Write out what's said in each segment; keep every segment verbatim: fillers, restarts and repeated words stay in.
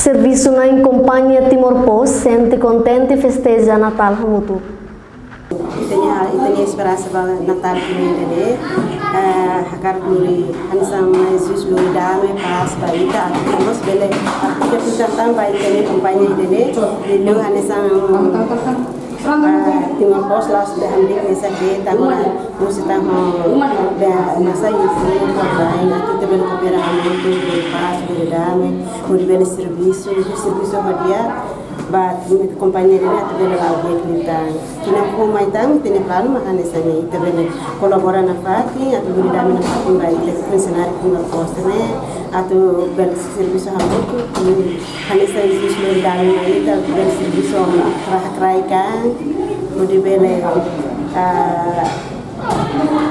Servisu na'in Kompañia Timor Post sente kontente festeja Natál hamutuk. Ita-nia, ita-nia esperansa ba Natál tuirmai ida-ne'e, eh, hakarak lori hanesan Jesus lori dame, pás ba ita, atu mós bele, atu ita tentang ba ita-nia kompañia ida-ne'e, liuliu hanesan, eh, Timor Post la'ós dehan de'it hanesan ke, tanba mós ita ho, be, hanesan ibu, pai, atu ita bele koopera hamutuk, bele pás, bele dame, hodi bele servisu, servisu ba di'ak, ba kompañia ida-ne'e atu bele la'o di'ak liután. Tinan foun mai tan, ita-nia planu mak hanesan ne'e, ita bele kolabora nafatin, atu bele dame nafatin ba ita funsionáriu Timor Post ne'e, atu bele servisu hamutuk, hanesan Jesus lori dame mai ita bele servisu, kraik-kraik an, hodi bele, ah,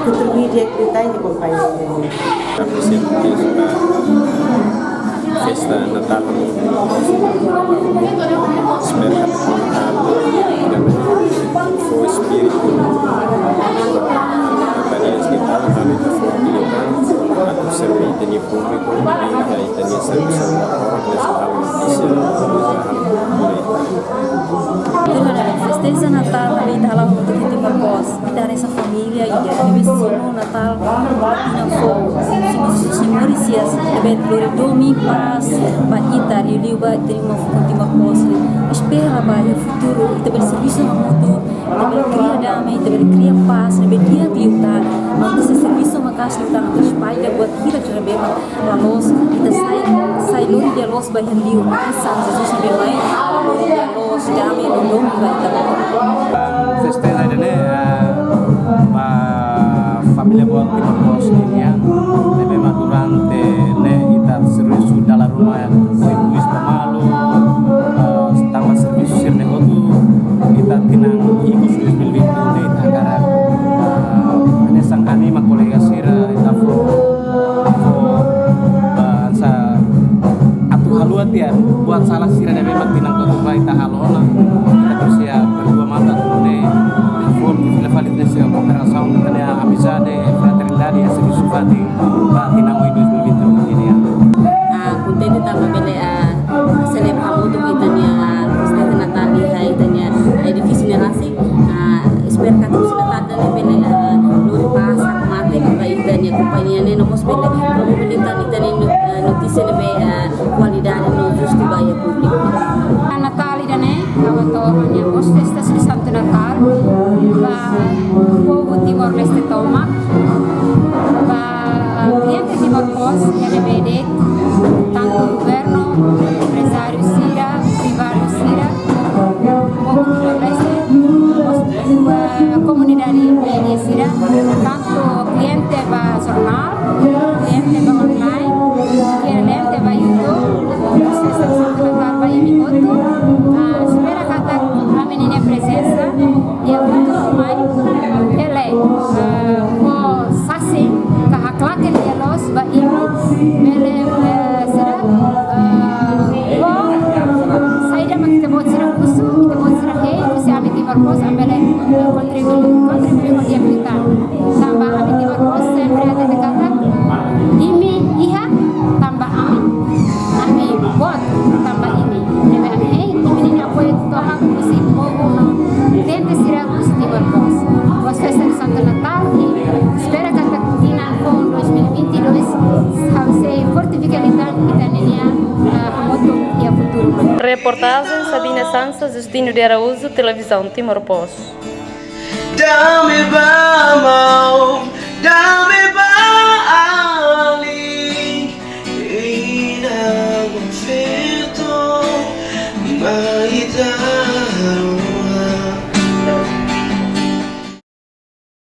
kontribui di'ak liután iha kompañia ida-ne'e. Apresia festa Natál. Espera Natál, fó espíritu, ba dias ke tal, kami ta fó atu serve ita-nia públiku, ita-nia servisu, ita-nia servisu. Festeja Natál ne'ebé ita hala'o hamutuk iha Timor Post, ita hanesan família ida, ne'ebé simu Natál tinan foun, simu Jesus nia moris hi'as, ne'ebé lori domin, pás ba ita, liuliu ba ita-nia uma fukun Timor Post ne'e. Espera ba iha futuru ita bele servisu hamutuk, ita bele kria dame, ita bele kria pás ne'ebé di'ak liután. Entaun ita sei servisu maka'as liután atu espalla buat hirak-hirak ne'ebé mak la loos, ita sai, sai lori di'ak loos ba iha li'ur. Hanesan Jesus ne'ebé mai lori di'ak loos, dame no domin ba ita. Festa ida-ne'e, eh, ba família boot Timor Post nian, ne'ebé mak durante ne'e ita servisu dala ruma, ikus ba malu, eh, tanba servisu sira-ne'e hotu, ita tinan ikus dois mil e vinte e um ne'e ita hakarak, eh, hanesan anima kolega sira, ita fó, fó, eh, sa atu haluha tiha buat sala sira ne'ebé mak tinan kotuk ba ita halo ona. Ita presiza perdua mata atu nune'e, fó fila fali ita-nia kooperasaun, ita-nia amizade, fraternidade, servisu fatin ba tinan oin dois mil e vinte e um nian. Ah, kontente tanba bele, ah, selebra hamutuk ita-nia, ah, festa Natál iha ita-nia edifísiu ne'e rasik. Ah, espera katak festa Natál ne'e bele, ah, lori pás, hakmatek ba ita-nia kompañia ne'e, no mós bele promove liután ita-nia no-, ah, notísia ne'ebé, ah, kualidade no justu ba iha públiku. Natál ida-ne'e, ha'u hato'o ha'u-nia boas festas de Santo Natal ba povu Timor-Leste tomak, ba kliente Timor Post ne'ebé de'it, tantu governu, emprezáriu sira, privadu sira, povu Timor-Leste, ba komunidade média sira, tantu kliente ba jornál, kliente ba online, kliente ba YouTube, boas festas de Santo Natal ba imi hotu. Ah, espera katak ami-nia prezensa iha futuru mai bele, eh, fó sasin ka haklaken di'ak loos ba imi, bele, eh, sira, eh, fó saida mak ita-boot sira husu, ita-boot sira hein, husi ami Timor Post, ami bele, eh, kontribui, kontribui ho di'ak liután. Tanba ami Timor Post sempre hatete katak, imi iha tanba ami. Ami boot tanba imi. Ne'ebé ami hein, imi-nia apoiu tomak husi povu no kliente sira husi Timor Post. Boas festas de Santo Natal i espera katak tinan foun dois mil e vinte e dois, ha'u sei fortifika liután ita-nia, ah, hamutuk iha futuru. Reportajen Sabina Sansa, Justino de Araújo, Televizaun Timor Post. Dame ba amor, dame